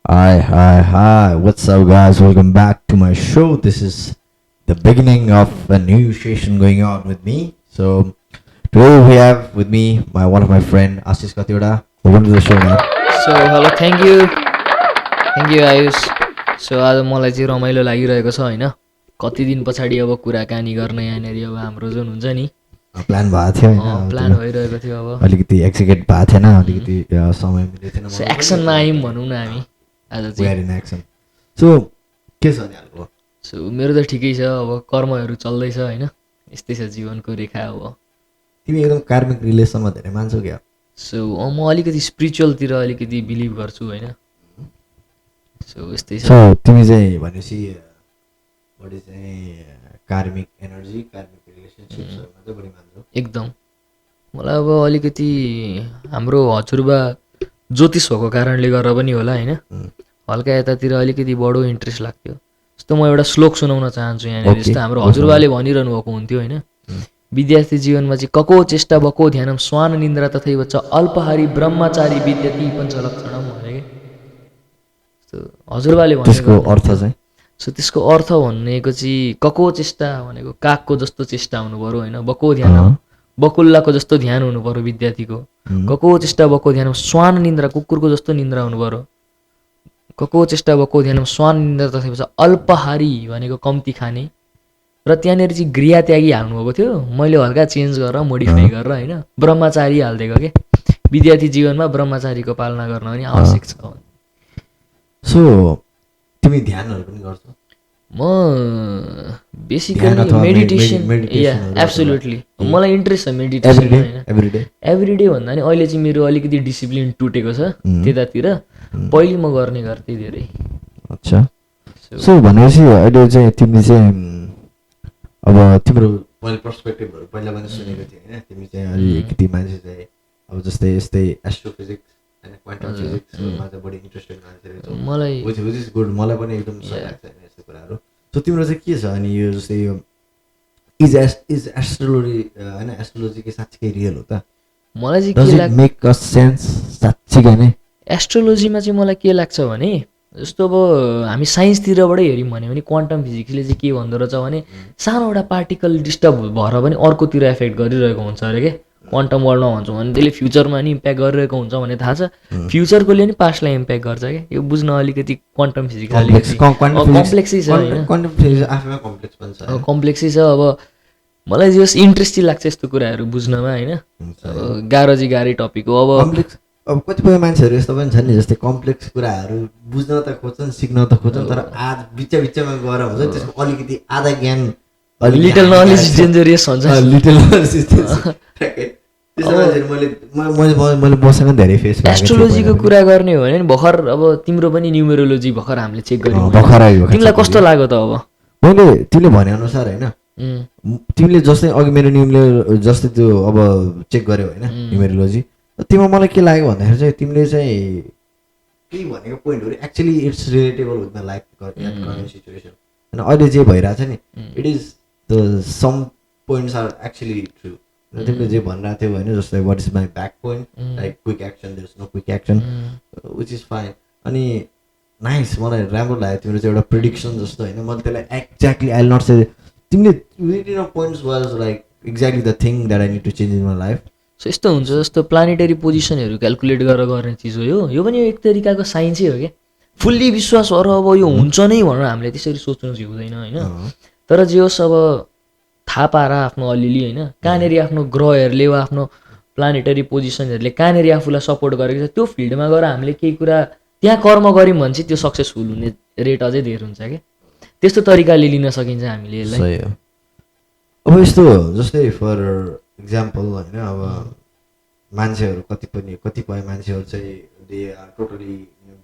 Hi. What's up, guys? Welcome back to my show. This is the beginning of a new session going on with me. So today we have with me one of my friend Ashish Katioda. Welcome to the show, man. Hello thank you Ayush. आज मलाई चाहिँ रमाइलो लागिरहेको छ होइन. कति दिन पछाडि अब कुराकानी गर्न यहाँनिर अब हाम्रो जुन हुन्छ नि प्लान भएको थियो होइन, प्लान भइरहेको थियो. अब अलिकति एक्जिक्युट भएको थिएन, अलिकति समय मिलेको थिएन. एक्सनमा आयौँ भनौँ न हामी आज चाहिँ. एक्सन. सो के छ नि हालको? मेरो त ठिकै छ. अब कर्महरू चल्दैछ होइन. यस्तै छ जीवनको रेखा. अब तिमी एकदम कार्मिक रिलेसनमा धेरै मान्छौ क्या? म अलिकति स्पिरिचुअलतिर अलिकति बिलिभ गर्छु होइन. यस्तै छ. तिमी चाहिँ भनेपछि बढी चाहिँ कार्मिक एनर्जी, कार्मिक रिलेसनसिप्सहरुमा चाहिँ बढी मान्छौ? एकदम. मलाई अब अलिकति हाम्रो हजुरबा ज्योतिष भएको कारणले गर्दा पनि होला होइन, हल्का यतातिर अलिकति बडो इन्ट्रेस्ट लाग्थ्यो. जस्तो म एउटा श्लोक सुनाउन चाहन्छु यहाँनिर. जस्तो हाम्रो हजुरबाले भनिरहनु भएको हुन्थ्यो होइन, विद्यार्थी जीवनमा चाहिँ कको चेष्टा बको ध्यानम स्वान निन्द्रा तथैव च अल्पहारी ब्रह्मचारी विद्यार्थी पञ्चलक्षणम भने के हजुरबाले भनेको. त्यसको अर्थ चाहिँ त्यसको अर्थ भनेको चाहिँ कको चेष्टा भनेको कागको जस्तो चेष्टा हुनु पर्यो होइन. बको ध्यान बकुल्लाको जस्तो ध्यान हुनु पर्यो विद्यार्थीको. कको चेष्टा बको ध्यान स्वान निन्द्रा कुकुरको जस्तो निन्द्रा हुनु पर्यो. कको चेष्टा बको ध्यान स्वान निन्द्रा तथैव च अल्पहारी भनेको कम्ती खाने. र त्यहाँनिर चाहिँ गृह त्यागी हाल्नुभएको थियो. मैले हल्का चेन्ज गरेर मोडिफाई गरेर होइन ब्रह्मचारी हालिदिएको के. विद्यार्थी जीवनमा ब्रह्मचारीको पालना गर्न पनि आवश्यक छ. सो तिमी ध्यानहरू पनि गर्छौ? म बेसिकली मेडिटेसन, एब्सोल्युटली मलाई इन्ट्रेस्ट छ मेडिटेसन होइन. एभ्री डे भन्दा नि अहिले चाहिँ मेरो अलिकति डिसिप्लिन टुटेको छ त्यतातिर. पहिले म गर्ने गर्थेँ धेरै. अच्छा. सो भनेपछि अहिले चाहिँ तिमी चाहिँ अब तिम्रो मैले पर्सपेक्टिभहरू पहिला पनि सुनेको थिएँ होइन. तिमी चाहिँ अलिकति मान्छे चाहिँ अब जस्तै यस्तै एस्ट्रोफिजिक्स होइन, क्वान्टम फिजिक्समा चाहिँ बढी इन्ट्रेस्टेड मान्छे रहेछ. मलाई विच इज गुड. मलाई पनि एकदम सही लाग्छ होइन यस्तो कुराहरू. सो तिम्रो चाहिँ के छ अनि यो जस्तै यो इज एस्ट्रोलोजी होइन, एस्ट्रोलोजी के साँच्चीकै रियल हो त? मलाई चाहिँ के लाग्छ मेक अ सेन्स साँच्चीकै नै? एस्ट्रोलोजीमा चाहिँ मलाई के लाग्छ भने जस्तो अब हामी साइन्सतिरबाटै हेऱ्यौँ भने क्वान्टम फिजिक्सले चाहिँ के भन्दो रहेछ भने सानो एउटा पार्टिकल डिस्टर्ब भएर पनि अर्कोतिर एफेक्ट गरिरहेको हुन्छ अरे के. क्वान्टम वर्ल्डमा भन्छौँ भने त्यसले फ्युचरमा नि इम्प्याक्ट गरिरहेको हुन्छ भन्ने थाहा छ. फ्युचरकोले नि पास्टलाई इम्प्याक्ट गर्छ क्या. यो बुझ्न अलिकति क्वान्टम फिजिक्स कम्प्लेक्सै छ होइन. कम्प्लेक्सै छ. अब मलाई जस इन्ट्रेस्टिङ लाग्छ यस्तो कुराहरू बुझ्नमा होइन. गाह्रै टपिक हो. अब कतिपय मान्छेहरू यस्तो पनि छन् नि, जस्तै कम्प्लेक्स कुराहरू बुझ्न त खोज्छन्, सिक्न त खोज्छन्, तर आज बिचमा गएर हुन्छ त्यसको अलिकति आधा ज्ञान, लिटल नलेज डेन्जरियस हुन्छ. लिटल नलेज मैले मसँग धेरै फेस भएको. एस्ट्रोलोजीको कुरा गर्ने हो भने भर्खर अब तिम्रो पनि न्युमेरोलोजी भर्खर हामीले चेक गर्यौँ. तिमीलाई कस्तो लाग्यो त? अब मैले तिमीले भनेअनुसार होइन, तिमीले जस्तै अघि मेरो जस्तै त्यो अब चेक गर्यौ होइन न्युमेरोलोजी, तिमीमा मलाई के लाग्यो भन्दाखेरि चाहिँ तिमीले चाहिँ केही भनेको पोइन्टहरू actually it's relatable with my life current situation होइन. अहिले जे भइरहेछ नि it is the some points are actually true. तिमीले जे भनिरहेको थियौ होइन, जस्तै what is my back point, like quick action, there is no quick action, which is fine. अनि नाइस, मलाई राम्रो लाग्यो तिम्रो चाहिँ एउटा प्रिडिक्सन जस्तो होइन. मैले त्यसलाई exactly I will not say तिमीले within a points was like exactly the thing that I need to change in my life. यस्तो हुन्छ. जस्तो प्लानेटरी पोजिसनहरू क्यालकुलेट गरेर गर्ने चिज हो यो पनि एक तरिकाको साइन्सै हो क्या. फुल्ली विश्वास गरेर अब यो हुन्छ नै भनेर हामीले त्यसरी सोच्नु चाहिँ हुँदैन होइन. तर जे होस् अब थाहा पाएर आफ्नो अलिअलि होइन कहाँनिर आफ्नो ग्रहहरूले वा आफ्नो प्लानेटरी पोजिसनहरूले कहाँनिर आफूलाई सपोर्ट गरेको छ त्यो फिल्डमा गएर हामीले केही कुरा त्यहाँ कर्म गऱ्यौँ भने चाहिँ त्यो सक्सेसफुल हुने रेट अझै धेरै हुन्छ क्या. त्यस्तो तरिकाले लिन सकिन्छ हामीले यसलाई. अब यस्तो जस्तै फर इक्जाम्पल होइन, अब मान्छेहरू कतिपय मान्छेहरू चाहिँ they are totally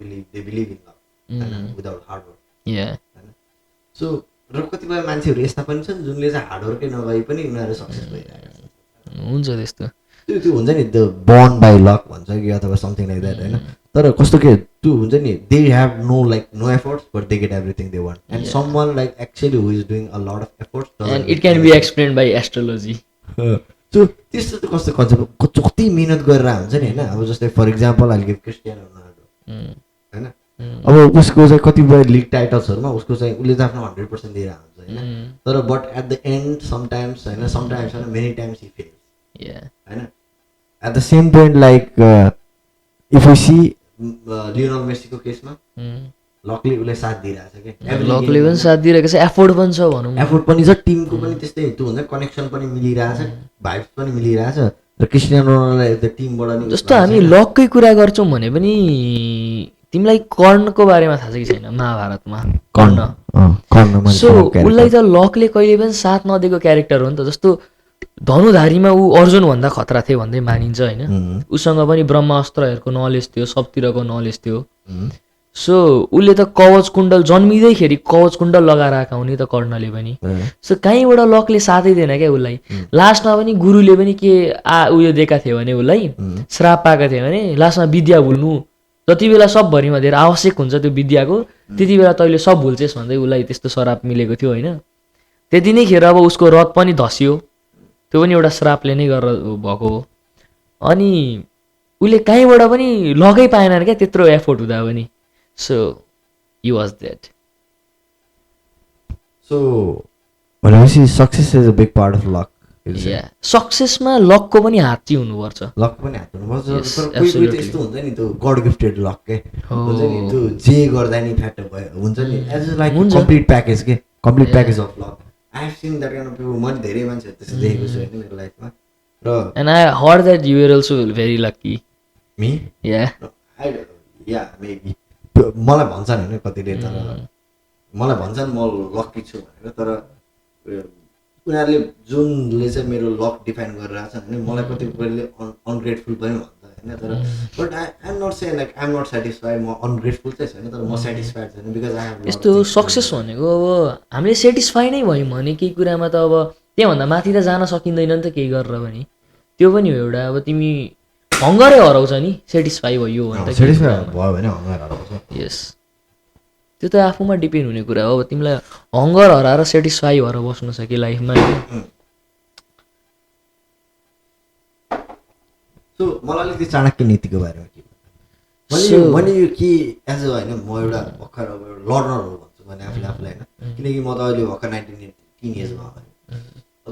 believe in love without hard work होइन. सो र कतिपय मान्छेहरू यस्ता पनि छन् जुनले चाहिँ हार्डवर्कै नगई पनि उनीहरू सक्सेस भइरहेको हुन्छ. त्यस्तो त्यो हुन्छ नि, द बर्न बाई लक भन्छ कि अथवा समथिङ लाइक द्याट होइन. तर कस्तो के त्यो हुन्छ नि, they have no efforts but they get everything they want. And someone like actually who is doing a lot of efforts and it can be explained by astrology. So त्यस्तो त कस्तो कन्सेप्ट कति मिहिनेत गरेर हुन्छ नि होइन. अब जस्तै फर इक्जाम्पल अहिले क्रिस्टियानो रोनाल्डो होइन, अब उसको चाहिँ कतिपय लिग टाइटल्सहरूमा उसको चाहिँ उसले चाहिँ आफ्नो 100% दिएर हुन्छ होइन, तर but at the end sometimes होइन मेनी टाइम्स हि फेल्स होइन। At the same point like if you see Lionel मेसीको केसमा लकले उसलाई साथ दिइरहेछ क्या, लकले पनि साथ दिइरहेको छ, एफोर्ड पनि छ भनौँ, एफोर्ट पनि छ, टिमको पनि त्यस्तै त्यो हुन्छ, कनेक्सन पनि मिलिरहेछ, भाइब्स पनि मिलिरहेछ, र क्रिस्टियानो रोनाल्डोलाई त्यो टिमबाट नि जस्तो हामी लककै कुरा गर्छौँ भने पनि तिमीलाई कर्णको बारेमा थाहा छ कि छैन महाभारतमा? कर्ण, सो उसलाई त लकले कहिले पनि साथ नदिएको क्यारेक्टर हो नि त। जस्तो धनुधारीमा ऊ अर्जुनभन्दा खतरा थियो भन्दै मानिन्छ होइन, उसँग पनि ब्रह्मास्त्रहरूको नलेज थियो, सबतिरको नलेज थियो। सो उसले त कवच कुण्डल जन्मिँदैखेरि कवच कुण्डल लगाएर आएका हुने त कर्णले पनि। सो कहीँबाट लकले साथै दिएन क्या उसलाई। लास्टमा पनि गुरुले पनि के उयो दिएका थियो भने उसलाई श्राप पाएका थियो भने लास्टमा विद्या भुल्नु, जति बेला सबभरिमा धेरै आवश्यक हुन्छ त्यो विद्याको त्यति बेला तैँले सब भुल्छेस् भन्दै उसलाई त्यस्तो श्राप मिलेको थियो होइन। त्यति नै खेर अब उसको रथ पनि धसियो, त्यो पनि एउटा श्रापले नै गरेर भएको हो। अनि उसले कहीँबाट पनि लगै पाएन क्या त्यत्रो एफोर्ट हुँदा पनि। So he was that. So भनेपछि success is a big part of luck. सक्सेसमा लकको पनि हात चाहिँ हुनुपर्छ, लक पनि हात हुनुपर्छ, तर कोही त यस्तो हुन्छ नि त्यो गड गिफ्टेड लक के हुन्छ नि, त्यो जे गर्दा नि फ्याट भयो हुन्छ नि, एज लाइक कम्प्लिट प्याकेज के, complete package of lock. I have seen that kind of people, मैले धेरै मान्छेहरू त्यस्तो देखेको छु होइन मेरो लाइफमा। र and I heard that you are also very lucky. Me या मेबी मलाई भन्छन् होइन कतिले, तर मलाई भन्छन् म लक्की छु भनेर, तर उनीहरूले जुनले चाहिँ मेरो लक डिफाइन गरिरहेको छ भने मलाई कतिपयले अनग्रेटफुल पनि भन्छ होइन, तर but I am not say like I am not satisfied, म अनग्रेटफुल चाहिँ छैन, तर म सेटिस्फाइड छैन बिकज आई हेभ। यस्तो सक्सेस भनेको अब हामीले सेटिस्फाई नै भयौँ भने केही कुरामा त अब त्यहाँभन्दा माथि त जान सकिँदैन नि त केही गरेर पनि, त्यो पनि हो एउटा। अब तिमी हङ्गरै हराउँछ नि सेटिस्फाई भयो भने त, सेटिस्फाई भयो भने हङ्गर हराउँछ। यस, त्यो त आफूमा डिपेन्ड हुने कुरा हो। अब तिमीलाई हङ्गर हराएर सेटिस्फाई भएर बस्नु छ कि लाइफमा। सो मलाई अलिकति चाणक्य नीतिको बारेमा के मैले यो के एज अ होइन म एउटा भर्खर अब लर्नर हो भन्छु भने आफूलाई होइन, किनकि म त अहिले भर्खर 19 एजमा हो,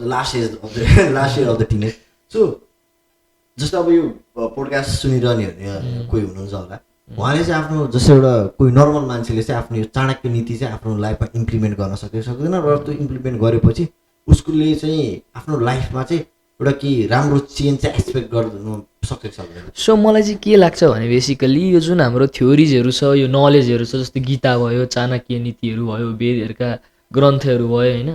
last year of the teenage. So जस्तो अब यो पोडकास्ट सुनिरहने कोही हुनुहुन्छ होला, उहाँले चाहिँ आफ्नो जस्तो एउटा कोही नर्मल मान्छेले चाहिँ आफ्नो यो चाणक्य नीति चाहिँ आफ्नो लाइफमा इम्प्लिमेन्ट गर्न सक्दैन, र त्यो इम्प्लिमेन्ट गरेपछि उसले चाहिँ आफ्नो लाइफमा चाहिँ एउटा के राम्रो चेन्ज चाहिँ एक्सपेक्ट गर्नु सक्छ कि सक्दैन? सो मलाई चाहिँ के लाग्छ भने बेसिकली यो जुन हाम्रो थ्योरिजहरू छ, यो नलेजहरू छ, जस्तो गीता भयो, चाणक्य नीतिहरू भयो, वेदहरूका ग्रन्थहरू भयो होइन,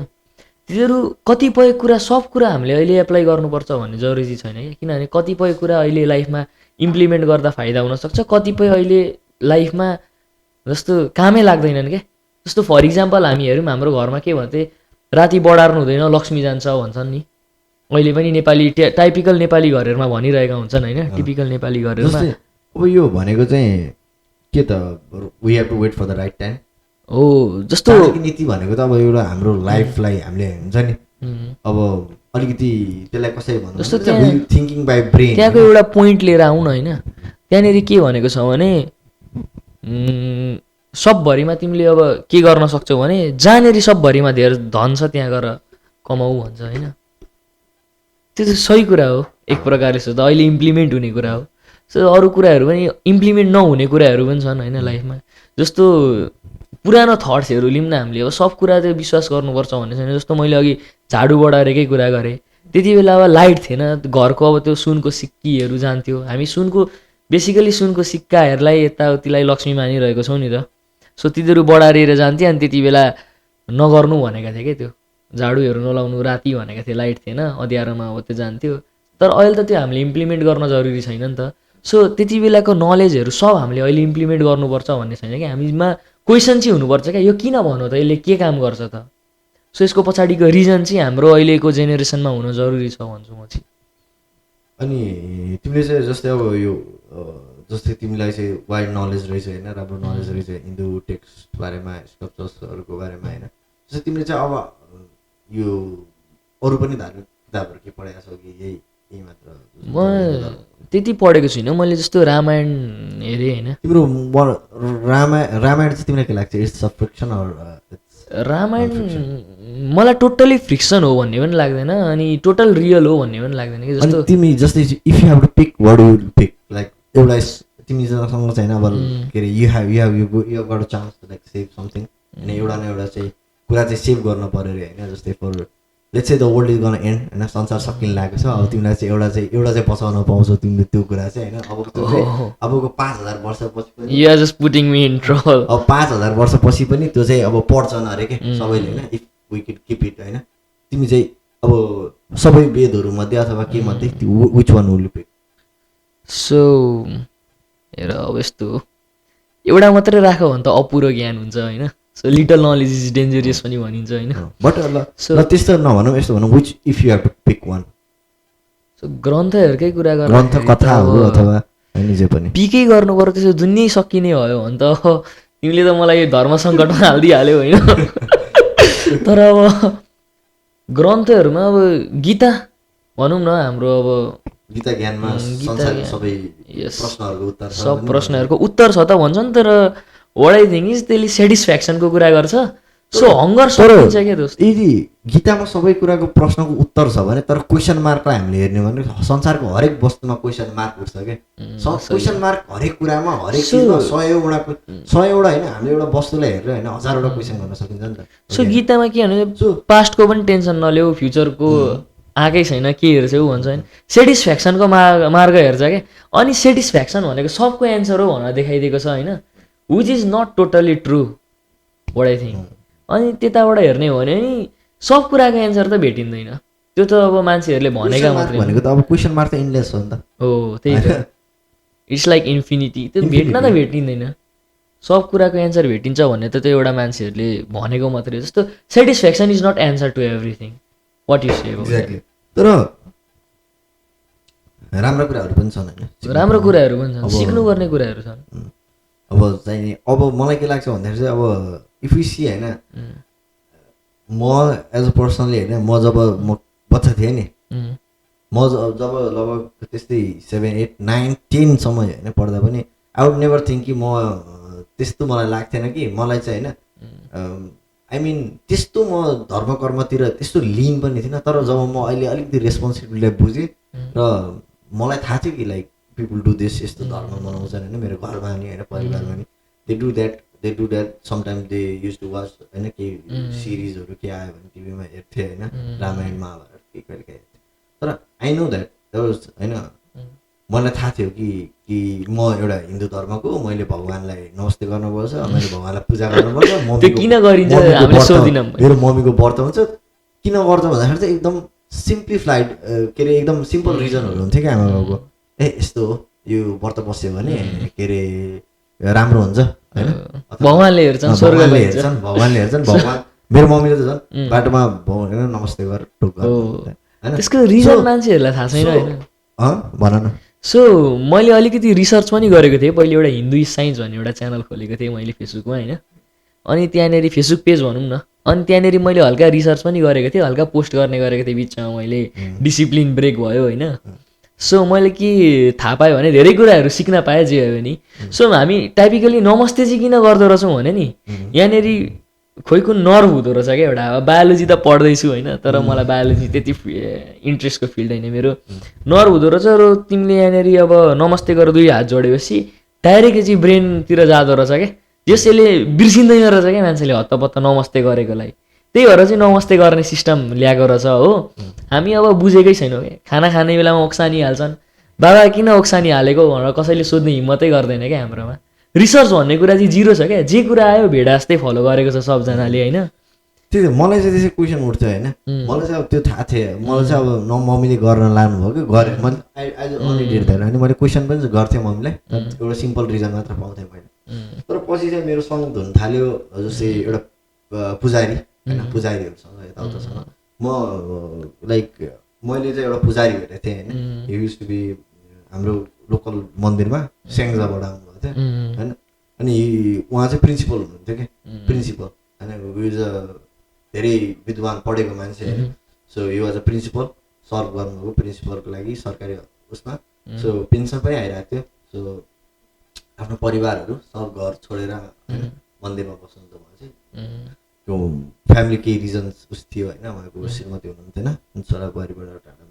तिनीहरू कतिपय कुरा सब कुरा हामीले अहिले एप्लाई गर्नुपर्छ भन्ने जरुरी छैन क्या, किनभने कतिपय कुरा अहिले लाइफमा इम्प्लिमेन्ट गर्दा फाइदा हुनसक्छ, कतिपय अहिले लाइफमा जस्तो कामै लाग्दैनन् क्या। जस्तो फर इक्जाम्पल हामी हेरौँ हाम्रो घरमा के भन्थे, राति बढार्नु हुँदैन लक्ष्मी जान्छ भन्छन् नि, अहिले पनि नेपाली टाइपिकल नेपाली घरहरूमा भनिरहेका हुन्छन् होइन, टिपिकल नेपाली घरहरूमा। अब यो भनेको चाहिँ के त we have to wait for the right time हो। जस्तो नीति भनेको त अब एउटा हाम्रो लाइफलाई हामीले हुन्छ नि अब अलिकति त्यसलाई कसरी भन्नु, जस्तो थिङ्किङ बाई ब्रेन त्यहाँको एउटा पोइन्ट लिएर आउन होइन, त्यहाँनिर के भनेको छ भने सबभरिमा तिमीले अब के गर्न सक्छौ भने जहाँनिर सबभरिमा धेरै धन छ त्यहाँ गएर कमाऊ भन्छ होइन। त्यो त सही कुरा हो एक प्रकारले त, अहिले इम्प्लिमेन्ट हुने कुरा हो। सो अरू कुराहरू पनि इम्प्लिमेन्ट नहुने कुराहरू पनि छन् होइन लाइफमा। जस्तो पुरानो थट्सहरू लिउँ न हामीले, अब सब कुरा चाहिँ विश्वास गर्नुपर्छ भन्ने छैन। जस्तो मैले अघि झाडु बढाएकै कुरा गरेँ, त्यति बेला अब लाइट थिएन, घरको अब त्यो सुनको सिक्कीहरू जान्थ्यो, हामी सुनको बेसिकली सुनको सिक्काहरूलाई यताउतिलाई लक्ष्मी मानिरहेको छौँ नि त। सो तिनीहरू बढारेर जान्थे, अनि त्यति बेला नगर्नु भनेका थिए क्या, त्यो झाडुहरू नलाउनु राति भनेका थिए, लाइट थिएन, अँध्यारोमा अब त्यो जान्थ्यो। तर अहिले त त्यो हामीले इम्प्लिमेन्ट गर्न जरुरी छैन नि त। सो त्यति बेलाको नलेजहरू सब हामीले अहिले इम्प्लिमेन्ट गर्नुपर्छ भन्ने छैन क्या, हामीमा क्वेसन चाहिँ हुनुपर्छ क्या, यो किन भन्नु त, यसले के काम गर्छ त। सो यसको पछाडिको रिजन चाहिँ हाम्रो अहिलेको जेनेरेसनमा हुन जरुरी छ भन्छु म चाहिँ। अनि तिमीले चाहिँ जस्तै अब यो जस्तै तिमीलाई चाहिँ वाइड नलेज रहेछ होइन, राम्रो नलेज रहेछ हिन्दू टेक्स्ट बारेमा, स्क्रिप्चर्सहरूको बारेमा होइन। जस्तै तिमीले चाहिँ अब यो अरू पनि धार्मिक किताबहरू के पढाएको छौ कि यही मात्र म त्यति पढेको छुइनँ मैले, जस्तो रामायण हेरेँ होइन। तिम्रो रामायण चाहिँ तिमीलाई के लाग्छ, it's a fiction or Ramayana मलाई टोटली फिक्सन हो भन्ने पनि लाग्दैन अनि टोटल रियल हो भन्ने पनि लाग्दैन कि। अनि जस्तो तिमी जस्तै if you have to pick what you pick, like एउटा तिमीसँग चाहिँ होइन अब के अरे you have got a chance to like save something होइन, एउटा न एउटा चाहिँ कुरा चाहिँ सेभ गर्न पऱ्यो अरे होइन। जस्तै for let's say the world is gone and होइन, संसार सकिन लागेको छ, अब तिमीलाई चाहिँ एउटा चाहिँ बचाउन पाउँछौ तिमीले त्यो कुरा चाहिँ होइन। अबको 5000 वर्षपछि पनि you are just putting me in trouble. अब 5000 वर्षपछि पनि त्यो चाहिँ अब पढ्छन् अरे के सबैले होइन, if we can keep it होइन। तिमी चाहिँ अब सबै वेदहरू मध्ये अथवा के मध्ये which one will you pick? So हेर अब यस्तो हो, एउटा मात्रै राख्यो भने त अपुरो ज्ञान हुन्छ होइन। So little knowledge is dangerous पनि भनिन्छ होइन। बट ल त्यस्तो नभनौँ, यस्तो भनौँ which if you have to pick one. So ग्रन्थहरूकै कुरा गरेर ग्रन्थ कथाहरू अथवा होइन जे पनि पिकै गर्नु पर्यो, त्यसो दुनियाँ सकिने भयो भने त तिमीले त मलाई धर्म सङ्कटमा हालिदिइहाल्यौ होइन। तर अब ग्रन्थहरूमा अब गीता भनौँ न, हाम्रो अब गीता ज्ञानमा संसारको सबै प्रश्नहरूको उत्तर छ, सब प्रश्नहरूको उत्तर छ त भन्छ नि। तर वाट आई थिङ्क इज त्यसले सेटिस्फ्याक्सनको कुरा गर्छ। सो हङ्गर सकिन्छ क्या दोस्त। यदि गीतामा सबै कुराको प्रश्नको उत्तर छ भने, तर क्वेसन मार्कलाई हामीले हेर्ने भने संसारको हरेक वस्तुमा क्वेसन मार्क उठ्छ क्या। क्वेसन मार्क हरेक कुरामा हरेक चिजमा 100 होइन, हामीले एउटा वस्तुलाई हेरेर होइन 1000वटा क्वेसन गर्न सकिन्छ नि त। सो गीतामा के भने पास्टको पनि टेन्सन नल्याऊ, फ्युचरको आएकै छैन के हेर्छौ भन्छ होइन। सेटिस्फ्याक्सनको मार्ग हेर्छ क्या। अनि सेटिस्फ्याक्सन भनेको सबको एन्सर हो भनेर देखाइदिएको छ होइन, which is not totally true what I think. अनि त्यताबाट हेर्ने हो भने नि सब कुराको एन्सर त भेटिँदैन, त्यो त अब मान्छेहरूले भनेका मात्रै भनेको त अब क्वेसन मार्क त इन्डलेस हो नि त। हो त्यही त, इट्स लाइक इन्फिनिटी, त्यो भेट्न त भेटिँदैन। सब कुराको एन्सर भेटिन्छ भन्ने त त्यो एउटा मान्छेहरूले भनेको मात्रै। जस्तो satisfaction is not answer to everything, what you say. Exactly. तर राम्रो कुराहरू पनि छन् होइन, राम्रो कुराहरू पनि छन्, सिक्नुपर्ने कुराहरू छन्। अब चाहिँ अब मलाई के लाग्छ भन्दाखेरि चाहिँ अब इफ यु सी होइन, म एज अ पर्सनली होइन, म जब म बच्चा थिएँ नि, म जब लगभग त्यस्तै 7, 8, 9, 10 समय होइन पढ्दा पनि आई वुड नेभर थिङ्क कि म त्यस्तो मलाई लाग्थेन कि मलाई चाहिँ होइन, आई मिन त्यस्तो म धर्म कर्मतिर त्यस्तो लिन पनि थिइनँ। तर जब म अहिले अलिकति रेस्पोन्सिबिलिटी बुझेँ र मलाई थाहा थियो कि लाइक पिपुल डु दिस, यस्तो धर्म मनाउँछन् होइन, मेरो घरमा नि होइन परिवारमा नि they do that sometimes they use to watch होइन, केही सिरिजहरू के आयो भने टिभीमा हेर्थे होइन, रामायण महाभारत के कहिले काहीँ हेर्थेँ। तर आई नो द्याट होइन, मलाई थाहा थियो कि म एउटा हिन्दू धर्मको, मैले भगवान्लाई नमस्ते गर्नुपर्छ, मैले भगवान्लाई पूजा गर्नुपर्छ, मेरो मम्मीको व्रत हुन्छ। किन गर्छ भन्दाखेरि चाहिँ एकदम सिम्प्लिफाइड के अरे एकदम सिम्पल रिजनहरू हुन्थ्यो क्या आमा बाबुको, यस्तो हो यो व्रत बस्यो भने के अरे राम्रो हुन्छ होइन, भगवान्ले हेर्छन्, भगवान्ले हेर्छन्। भगवान् मेरो मम्मीले त झन् बाटोमा भगवान नमस्ते गर टोक होइन, त्यसको रिजन मान्छेहरूलाई थाहा छैन होइन। भन न। सो मैले अलिकति रिसर्च पनि गरेको थिएँ पहिले, एउटा हिन्दू साइन्स भन्ने एउटा च्यानल खोलेको थिएँ मैले फेसबुकमा होइन। अनि त्यहाँनिर फेसबुक पेज भनौँ न, अनि त्यहाँनिर मैले हल्का रिसर्च पनि गरेको थिएँ, हल्का पोस्ट गर्ने गरेको थिएँ बिचमा, मैले डिसिप्लिन ब्रेक भयो होइन। सो मैले के थाहा पाएँ भने धेरै कुराहरू सिक्न पाएँ जे भयो नि। सो हामी टाइपिकली नमस्ते चाहिँ किन गर्दो रहेछौँ भने नि, यहाँनिर खोइ कुन नर्भ हुँदो रहेछ क्या एउटा। अब बायोलोजी त पढ्दैछु होइन, तर मलाई बायोलोजी त्यति इन्ट्रेस्टको फिल्ड होइन मेरो। नर्भ हुँदो रहेछ र तिमीले यहाँनिर अब नमस्ते गरेर 2 हात जोडेपछि डाइरेक्ट चाहिँ ब्रेनतिर जाँदो रहेछ क्या, त्यसैले बिर्सिँदैन रहेछ क्या मान्छेले हत्तपत्त नमस्ते गरेकोलाई। त्यही भएर चाहिँ नमस्ते गर्ने सिस्टम ल्याएको रहेछ हो। हामी अब बुझेकै छैनौँ क्या, खाना खाने बेलामा ओक्सानी हाल्छन्, बाबा किन ओक्सानी हालेको भनेर कसैले सोध्ने हिम्मतै गर्दैन क्या हाम्रोमा। रिसर्च भन्ने कुरा चाहिँ जिरो छ क्या, जे कुरा आयो भेडा जस्तै फलो गरेको छ सबजनाले होइन। त्यही त मलाई चाहिँ त्यसै क्वेसन उठ्थ्यो होइन, मलाई चाहिँ अब त्यो थाहा थियो, मलाई चाहिँ अब मम्मीले गर्न लानुभयो कि गरेँ मैले, आई ओन्ली डिड द्याट। अनि मैले क्वेसन पनि गर्थेँ मम्मीलाई, एउटा सिम्पल रिजन मात्र पाउँथेँ मैले। तर पछि चाहिँ मेरो सँग धुन थाल्यो, जस्तै एउटा पुजारी होइन, पुजारीहरूसँग यताउतासँग म लाइक मैले चाहिँ एउटा पुजारी भेटेको थिएँ होइन, हि युज टु बी हाम्रो लोकल मन्दिरमा स्याङ्जाबाट आउनुभएको थियो होइन। अनि उहाँ चाहिँ प्रिन्सिपल हुनुहुन्थ्यो क्या, प्रिन्सिपल होइन, इज अ धेरै विद्वान पढेको मान्छे होइन। So he was a principal solve गर्नुभएको प्रिन्सिपलको लागि सरकारी उसमा। सो पेन्सन पनि आइरहेको थियो। सो आफ्नो परिवारहरू सब घर छोडेर होइन मन्दिरमा बस्नुहुन्छ उहाँ चाहिँ। त्यो फ्यामिली केही रिजन्स उस थियो होइन, उहाँको श्रीमती हुनुहुन्थेन, छोरा बुहारीबाट टाढा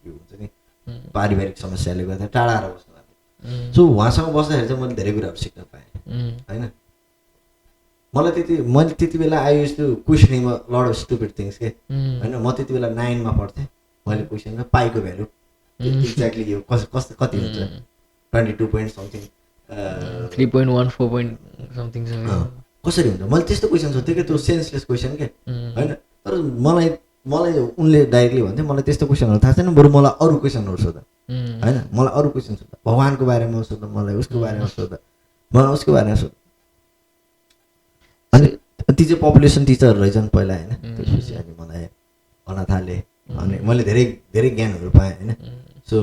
यो हुन्छ नि पारिवारिक समस्याले गर्दा टाढा आएर बस्नु भएको थियो। सो उहाँसँग बस्दाखेरि चाहिँ मैले धेरै कुराहरू सिक्न पाएँ होइन। मैले त्यति बेला I use to questioning lot of stupid things के होइन। म त्यति बेला 9 मा पढ्थेँ। मैले क्वेसनमा पाईको भ्यालु एक्ज्याक्टली यो कस्तो कति हुन्छ 22 पोइन्ट समथिङ 3.14 पोइन्ट समथिङ कसरी हुन्छ, मैले त्यस्तो क्वेसन सोध्थेँ कि त्यो सेन्सलेस क्वेसन के होइन। तर मलाई उनले डाइरेक्टली भन्थे मलाई त्यस्तो क्वेसनहरू थाहा छैन, बरु मलाई अरू क्वेसनहरू सोध्दा होइन। मलाई अरू क्वेसन सोध्दा भगवान्को बारेमा सोध्दा, मलाई उसको बारेमा सोध्दा, मलाई उसको बारेमा सोध्दा। अनि ती चाहिँ पपुलेसन टिचर रहेछन् पहिला होइन। त्यसपछि अनि मलाई भन्न थालेँ अनि मैले धेरै धेरै ज्ञानहरू पाएँ होइन। सो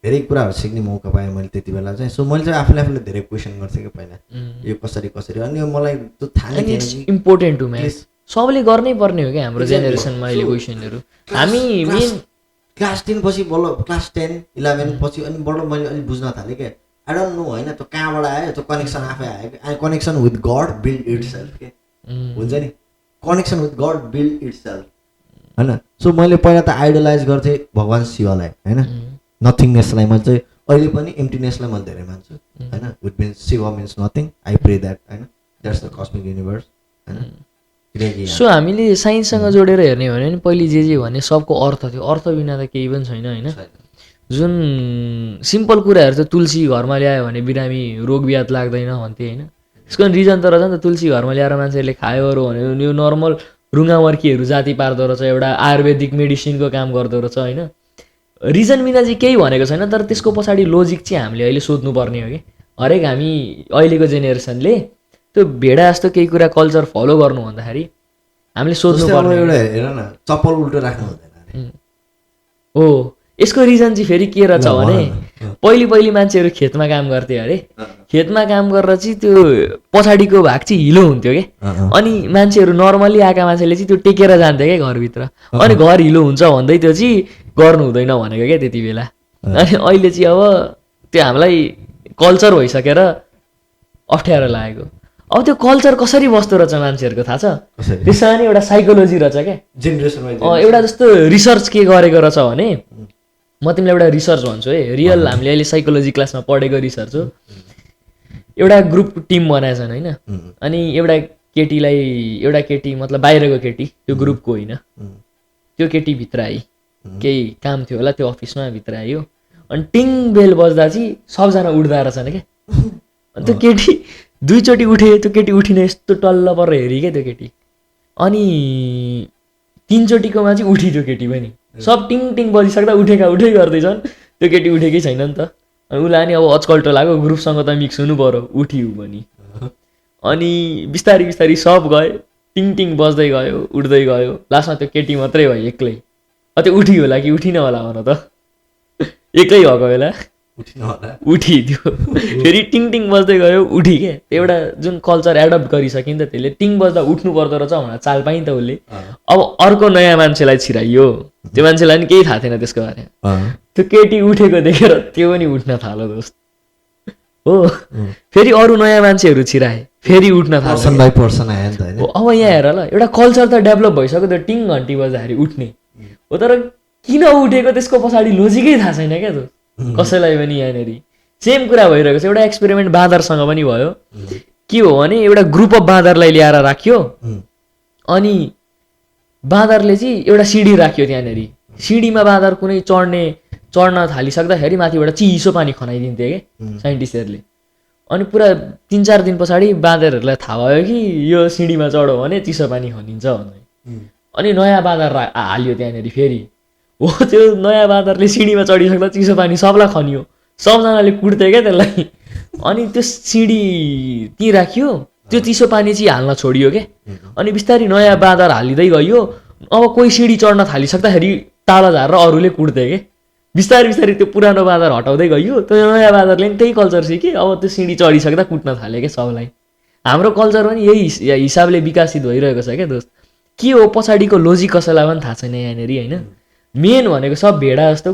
धेरै कुराहरू सिक्ने मौका पाएँ मैले त्यति बेला चाहिँ। सो मैले चाहिँ आफूले धेरै क्वेसन गर्थेँ कि पहिला यो कसरी अनि मलाई त्यो थाहा नै थिएन। इम्पोर्टेन्ट हो म्याम, सबले गर्नै पर्ने हो क्या हाम्रो जेनेरेसनमा अहिले क्वेसनहरू। हामी मेन क्लास 10 पछि बल्ल क्लास 10 11 पछि अनि बल्ल मैले अलिक बुझ्न थालेँ क्या। आई डोन्ट नो होइन त्यो कहाँबाट आयो, त्यो कनेक्सन आफै आयो। Connection with God build itself के हुन्छ नि, connection with God build itself होइन। सो मैले पहिला त आइडलाइज गर्थेँ भगवान् शिवलाई होइन, नथिङनेसलाई। मैले चाहिँ अहिले पनि एम्प्टीनेसलाई मैले धेरै मान्छु होइन। Wit means Shiva means nothing, I pray that होइन, द्याट्स द कस्मिक युनिभर्स होइन। सो हामीले साइन्ससँग जोडेर हेर्ने हो भने पहिले जे भने सबको अर्थ थियो, अर्थ बिना त केही पनि छैन होइन। जुन सिम्पल कुराहरू चाहिँ तुलसी घरमा ल्यायो भने बिरामी रोग ब्याध लाग्दैन भन्थे होइन। यसको रिजन त रहेछ नि त, तुलसी घरमा ल्याएर मान्छेहरूले खायोहरू भने यो नर्मल रुङ्गामर्कीहरू जाति पार्दो रहेछ, एउटा आयुर्वेदिक मेडिसिनको काम गर्दो रहेछ होइन। रिजन बिना चाहिँ केही भनेको छैन, तर त्यसको पछाडि लोजिक चाहिँ हामीले अहिले सोध्नुपर्ने हो कि। हरेक हामी अहिलेको जेनेरेसनले त्यो भेडा जस्तो केही कुरा कल्चर फलो गर्नु भन्दाखेरि हामीले सोध्नुपर्ने एउटा हेर न चप्पल उल्टो राख्नु हुँदैन हो। यसको रिजन चाहिँ फेरि के रहेछ भने पहिले मान्छेहरू खेतमा काम गर्थे अरे, खेतमा काम गरेर चाहिँ त्यो पछाडिको भाग चाहिँ हिलो हुन्थ्यो कि। अनि मान्छेहरू नर्मली आएका मान्छेले चाहिँ त्यो टेकेर जान्थ्यो क्या घरभित्र, अनि घर हिलो हुन्छ भन्दै त्यो चाहिँ गर्नु हुँदैन भनेको क्या त्यति बेला। अनि अहिले चाहिँ अब त्यो हामीलाई कल्चर भइसकेर अप्ठ्यारो लागेको। अब त्यो कल्चर कसरी बस्दो रहेछ मान्छेहरूको थाहा छ? त्यसमा नि एउटा साइकोलोजी रहेछ क्या, एउटा जस्तो रिसर्च के गरेको रहेछ भने, म तिमीलाई एउटा रिसर्च भन्छु है, रियल हामीले अहिले साइकोलोजी क्लासमा पढेको रिसर्च हो। एउटा ग्रुप टिम बनाएछन् होइन, अनि एउटा केटी मतलब बाहिरको केटी, त्यो ग्रुपको होइन, त्यो केटी भित्र आई, केही काम थियो होला त्यो अफिसमा, भित्र आयो। अनि टिङ बेल बज्दा चाहिँ सबजना उठ्दा रहेछन् क्या। अनि त्यो केटी 2 चोटि उठे, त्यो केटी उठिन यस्तो टल्ल परेर हेरी क्या त्यो केटी। अनि 3 चोटिकोमा चाहिँ उठी त्यो केटी पनि, सब टिङ टिङ बजिसक्दा उठै गर्दैछन्, त्यो केटी उठेकै छैन नि त। अनि उसलाई नि अब अचकल्टो लाग्यो, ग्रुपसँग त मिक्स हुनु पऱ्यो, उठ्यो पनि। अनि बिस्तारै सब गयो, टिङ टिङ बज्दै गयो, उठ्दै गयो, लास्टमा त्यो केटी मात्रै भयो एक्लै। त्यो उठ्यो होला कि उठिन होला भन त, एक्लै भएको बेला उठिदियो, फेरि टिङ टिङ बज्दै गयो, उठी के। एउटा जुन कल्चर एडप्ट गरिसक्यो नि त त्यसले, टिङ बज्दा उठ्नु पर्दो रहेछ भनेर चाल पाइन् त उसले। अब अर्को नयाँ मान्छेलाई छिराइयो, त्यो मान्छेलाई नि केही थाहा थिएन त्यसको बारेमा, त्यो केटी उठेको देखेर त्यो पनि उठ्न थाल्यो दोस्त हो। फेरि अरू नयाँ मान्छेहरू छिराए, फेरि उठ्न थाल्यो। अब यहाँ हेर ल, एउटा कल्चर त डेभलप भइसक्यो त्यो टिङ घन्टी बज्दाखेरि उठ्ने हो, तर किन उठेको त्यसको पछाडि लोजिकै थाहा छैन क्या त कसैलाई पनि। यहाँनिर सेम कुरा भइरहेको छ। एउटा एक्सपेरिमेन्ट बाँदरसँग पनि भयो। के हो भने एउटा ग्रुप अफ बाँदरलाई ल्याएर राख्यो, अनि बाँदरले चाहिँ एउटा सिडी राख्यो त्यहाँनिर। सिडीमा बाँदर कुनै चढ्न थालिसक्दाखेरि माथिबाट चिसो पानी खनाइदिन्थे कि साइन्टिस्टहरूले। अनि पुरा 3-4 दिन पछाडि बाँदरहरूलाई थाहा भयो कि यो सिडीमा चढ्यो भने चिसो पानी खनिन्छ भन्दै। अनि नयाँ बाँदर हाल्यो त्यहाँनिर फेरि, हो त्यो नयाँ बाँदरले सिडीमा चढिसक्दा चिसो पानी सबलाई खनियो, सबजनाले कुट्थे क्या त्यसलाई। अनि त्यो सिडी त्यहीँ राख्यो, त्यो चिसो पानी चाहिँ हाल्न छोडियो क्या। अनि बिस्तारै नयाँ बाँदर हालिँदै गयो। अब कोही सिडी चढ्न थालिसक्दाखेरि ताला झारेर अरूले कुट्थे कि। बिस्तारै त्यो पुरानो बाँदर हटाउँदै गयो, त्यो नयाँ बाँदरले पनि त्यही कल्चर सिक्यो। अब त्यो सिडी चढिसक्दा कुट्न थाल्यो क्या सबलाई। हाम्रो कल्चर पनि यही हिसाबले विकसित भइरहेको छ क्या दोस्त। के हो पछाडिको लोजिक कसैलाई पनि थाहा छैन यहाँनिर होइन। मेन भनेको सब भेडा जस्तो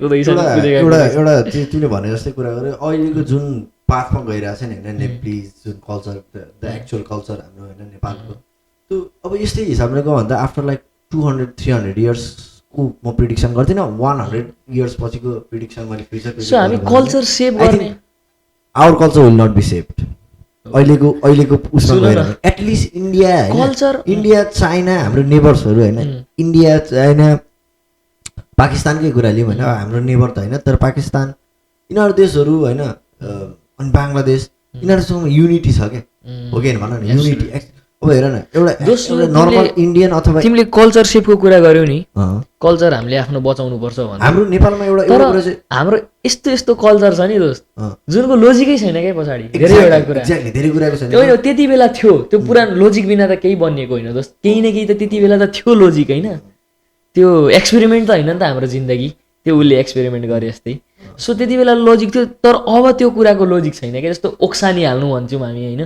कुदैछन् एउटा तिमीले भने जस्तै कुरा गरे अहिलेको जुन पाथमा गइरहेको छ नि होइन नेप्लिज जुन कल्चर द एक्चुअल कल्चर हाम्रो होइन नेपालको त्यो अब यस्तै हिसाबले गयो भने त आफ्टर लाइक 200-300 इयर्सको म प्रिडिक्सन गर्दिनँ 100 इयर्स पछिको प्रिडिक्सन मैले फ्युचर हामी कल्चर सेभ गर्ने our culture will not be saved अहिलेको उसमा गएर at least India culture India China हाम्रो नेबर्सहरू होइन इन्डिया चाइना पाकिस्तानकै कुरा लिउँ होइन हाम्रो नेबर त होइन तर पाकिस्तान यिनीहरू देशहरू होइन अनि बङ्गलादेश यिनीहरूसँग युनिटी छ क्या हो कि भन न युनिटी अब हेर न एउटा नर्मल इन्डियन अथवा तिमीले कल्चर सेभको कुरा गर्यौ नि कल्चर हामीले आफ्नो बचाउनु पर्छ भने हाम्रो नेपालमा एउटा कुरा चाहिँ हाम्रो यस्तो यस्तो कल्चर छ नि दोस्त जुनको लोजिकै छैन क्या पछाडि धेरैवटा कुरा धेरै कुराको छैन होइन त्यति बेला थियो त्यो पुरानो लोजिक बिना त केही बनिएको होइन दोस्त केही न केही त त्यति बेला त थियो लोजिक होइन त्यो एक्सपेरिमेन्ट त होइन नि त हाम्रो जिन्दगी त्यो उसले एक्सपेरिमेन्ट गरे जस्तै सो त्यति बेला लोजिक थियो तर अब त्यो कुराको लोजिक छैन क्या जस्तो ओक्सानी हाल्नु भन्छौँ हामी होइन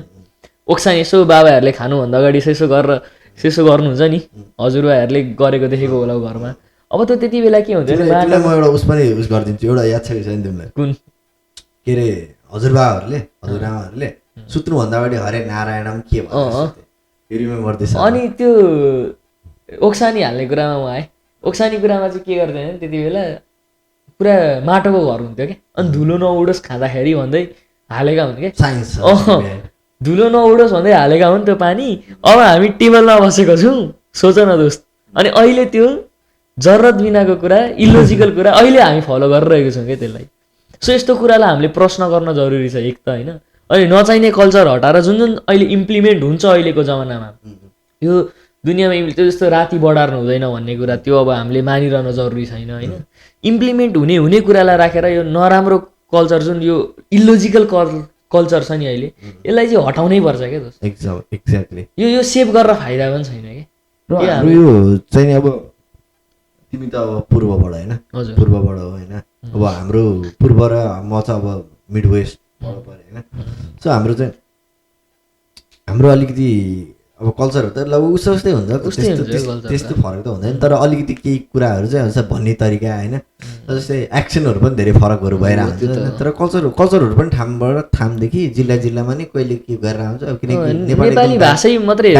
ओक्सानी यसो बाबाहरूले खानुभन्दा अगाडि यसो गरेर यसो गर्नुहुन्छ नि हजुरबाहरूले गरेको देखेको होला घरमा अब त त्यति बेला के हुन्छ म एउटा उस पनि उस गरिदिन्छु एउटा याद छ कि छैन तिमीलाई कुन के अरे हजुरबाहरूले हजुरआमाहरूले सुत्नुभन्दा अगाडि हरे नारायणम के भन्छ रिमेम्बर दिस अनि त्यो ओक्सानी हाल्ने कुरामा म आएँ ओक्सानी कुरामा चाहिँ के गर्दैन त्यति बेला पुरा माटोको घर हुन्थ्यो क्या अनि धुलो नउडोस् खाँदाखेरि भन्दै हालेका हुन् क्या साइन्स धुलो नउडोस् भन्दै हालेका हुन् त्यो पानी अब हामी टेबलमा बसेको छौँ सोच न दोस्त अनि अहिले त्यो जरुरत बिनाको कुरा इलोजिकल कुरा अहिले हामी फलो गरिरहेको छौँ क्या त्यसलाई सो यस्तो कुरालाई हामीले प्रश्न गर्न जरुरी छ एक त होइन अनि नचाहिने कल्चर हटाएर जुन जुन अहिले इम्प्लिमेन्ट हुन्छ अहिलेको जमानामा यो दुनियाँमा त्यो जस्तो राति बढार्नु हुँदैन भन्ने कुरा त्यो अब हामीले मानिरहन जरुरी छैन होइन इम्प्लिमेन्ट हुने कुरालाई राखेर यो नराम्रो कल्चर जुन यो इलोजिकल कल्चर छ नि अहिले यसलाई चाहिँ हटाउनै पर्छ क्या दोस्त एक्ज्याक्टली यो सेभ गरेर फाइदा पनि छैन क्या यो चाहिँ अब तिमी त अब पूर्वबाट होइन पूर्वबाट हो होइन अब हाम्रो पूर्व र म चाहिँ अब मिड वेस्टबाट पऱ्यो होइन सो हाम्रो चाहिँ हाम्रो अलिकति अब कल्चरहरू त ल उस्तो उस्तै हुन्छ त्यस्तो फरक त हुँदैन तर अलिकति केही कुराहरू चाहिँ हुन्छ भन्ने तरिका होइन जस्तै एक्सनहरू पनि धेरै फरकहरू भइरहेको हुन्छ तर कल्चरहरू पनि ठामदेखि जिल्लामा नै कहिले के गरेर हुन्छ किनकि नेपाली भाषै मात्रै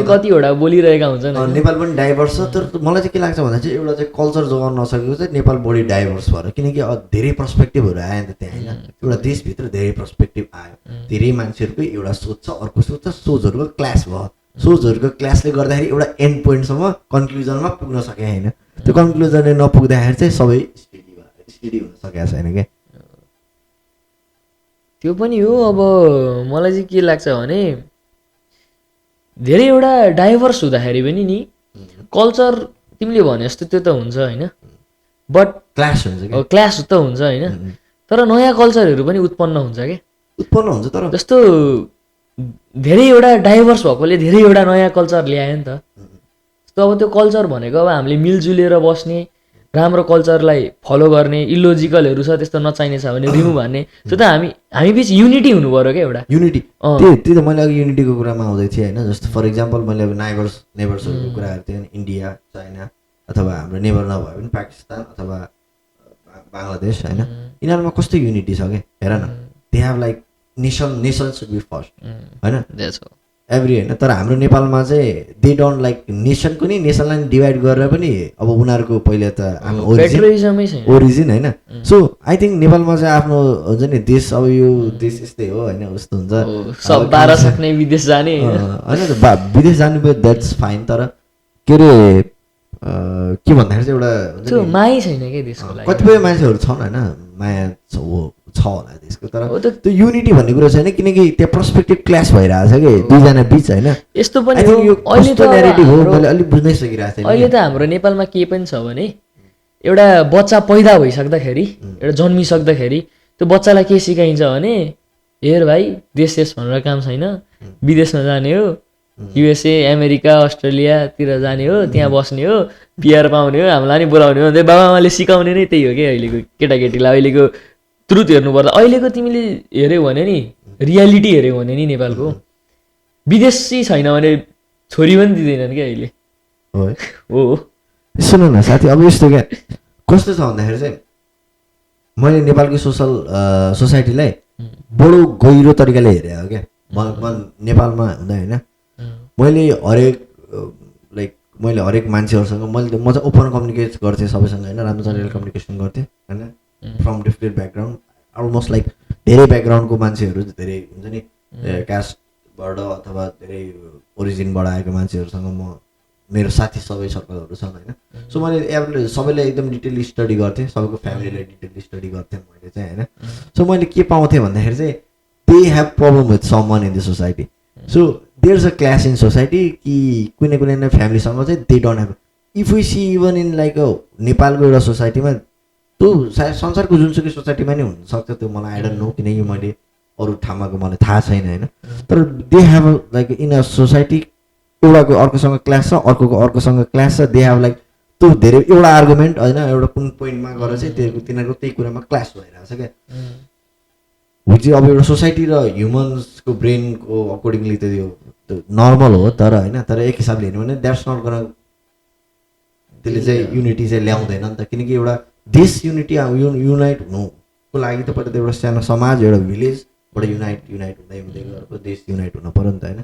कतिवटा बोलिरहेका हुन्छन् नेपाल पनि डाइभर्स छ तर मलाई चाहिँ के लाग्छ भन्दा चाहिँ एउटा चाहिँ कल्चर जोगाउन नसकेको चाहिँ नेपाल बढी डाइभर्स भएर किनकि धेरै पर्सपेक्टिभहरू आयो नि त त्यहाँ होइन एउटा देशभित्र धेरै पर्सपेक्टिभ आयो धेरै मान्छेहरूको एउटा सोच छ अर्को सोच छ सोचहरूको क्लास भयो सोचहरूको क्लासले गर्दाखेरि एउटा एन्ड पोइन्टसम्म कन्क्लुजनमा पुग्न सके होइन त्यो कन्क्लुजनले नपुग्दाखेरि चाहिँ सबै स्टडी हुन सकेको छैन क्या त्यो पनि हो अब मलाई चाहिँ के लाग्छ भने धेरैवटा डाइभर्स हुँदाखेरि पनि नि कल्चर तिमीले भने जस्तो त्यो त हुन्छ होइन बट क्लास त हुन्छ होइन तर नयाँ कल्चरहरू पनि उत्पन्न हुन्छ क्या उत्पन्न हुन्छ तर जस्तो धेरैवटा डाइभर्स भएकोले धेरैवटा नयाँ कल्चर ल्यायो नि त जस्तो अब त्यो कल्चर भनेको अब हामीले मिलजुलेर बस्ने राम्रो कल्चरलाई फलो गर्ने इलोजिकलहरू छ त्यस्तो नचाहिने छ भने रिमुभ हान्ने त्यो त हामी बिच युनिटी हुनु पऱ्यो क्या एउटा युनिटी त्यही त मैले अघि युनिटीको कुरामा आउँदै थिएँ होइन जस्तो फर इक्जाम्पल मैले अब नेबर्सहरूको कुरा गर्थेँ इन्डिया चाइना अथवा हाम्रो नेबर नभए पनि पाकिस्तान अथवा बङ्गलादेश होइन यिनीहरूमा कस्तो युनिटी छ क्या हेर न they have like nation should be first होइन एभ्री होइन तर हाम्रो नेपालमा चाहिँ दे डोन्ट लाइक नेसनको नि नेसनलाई डिभाइड गरेर पनि अब उनीहरूको पहिला त आफ्नो ओरिजिन होइन सो आई थिङ्क नेपालमा चाहिँ आफ्नो हुन्छ नि देश अब यो देश यस्तै हो होइन उस्तो हुन्छ विदेश जाने होइन विदेश जानु द्याट्स फाइन तर के अरे के भन्दाखेरि चाहिँ एउटा माया छैन क्या देशको कतिपय मान्छेहरू छन् होइन माया छ होला देशको तर त्यो युनिटी भन्ने कुरा छैन किनकि त्यहाँ पर्सपेक्टिभ क्लास भइरहेको छ कि दुईजना बिच होइन यस्तो पनि अहिले त हाम्रो नेपालमा के पनि छ भने एउटा बच्चा पैदा भइसक्दाखेरि एउटा जन्मिसक्दाखेरि त्यो बच्चालाई के सिकाइन्छ भने हेर भाइ देश भनेर काम छैन विदेशमा जाने हो युएसए अमेरिका अस्ट्रेलियातिर जाने हो त्यहाँ बस्ने हो पिआर पाउने हो हामीलाई नि बोलाउने हो अन्त बाबाआमाले सिकाउने नै त्यही हो कि अहिलेको केटाकेटीलाई अहिलेको ट्रुथ हेर्नुपर्दा अहिलेको तिमीले हेऱ्यौ भने नि रियालिटी हेऱ्यौ भने नि नेपालको विदेशी छैन भने छोरी पनि दिँदैनन् क्या अहिले हो सुन न साथी, अब यस्तो क्या कस्तो छ भन्दाखेरि चाहिँ मैले नेपालको सोसाइटीलाई बडो गहिरो तरिकाले हेरेँ हो क्या। म नेपालमा हुँदा होइन मैले हरेक मान्छेहरूसँग म चाहिँ ओपन कम्युनिकेट गर्थेँ सबैसँग होइन, राम्रोसँगले कम्युनिकेसन गर्थेँ होइन, from different background, almost like धेरै ब्याकग्राउन्डको मान्छेहरू, धेरै हुन्छ नि कास्टबाट अथवा धेरै ओरिजिनबाट आएको मान्छेहरूसँग मेरो साथी सबै सर्कलहरू छन् होइन। सो मैले सबैलाई एकदम डिटेली स्टडी गर्थेँ, सबैको फ्यामिलीलाई डिटेली स्टडी गर्थेँ मैले चाहिँ होइन। सो मैले के पाउँथेँ भन्दाखेरि चाहिँ they have problem with someone in the society. So there is a class in society कि कुनै कुनै फ्यामिलीसँग चाहिँ they don't have. If we see even in like नेपालको एउटा सोसाइटीमा त्यो सायद संसारको जुनसुकै सोसाइटीमा नै हुनसक्छ त्यो, मलाई आई डोन्ट नो, किनकि मैले अरू ठाउँको मलाई थाहा छैन होइन। तर they have like in a society एउटाको अर्कोसँग क्लास छ, अर्कोको अर्कोसँग क्लास छ, दे हेभ लाइक त्यो धेरै एउटा आर्गुमेन्ट होइन, एउटा कुन पोइन्टमा गएर चाहिँ तिनीहरूको त्यही कुरामा क्लास भइरहेको छ क्या। हो चाहिँ अब एउटा सोसाइटी र ह्युमन्सको ब्रेनको अकर्डिङली त यो नर्मल हो, तर होइन, तर एक हिसाबले हेर्नु भने द्याट्स नट गर्न त्यसले चाहिँ युनिटी चाहिँ ल्याउँदैन नि त। किनकि एउटा देश युनाइट हुनुको लागि त पहिला त एउटा सानो समाज, एउटा भिलेजबाट युनाइट हुँदै गएको देश युनाइट हुन पऱ्यो नि त होइन।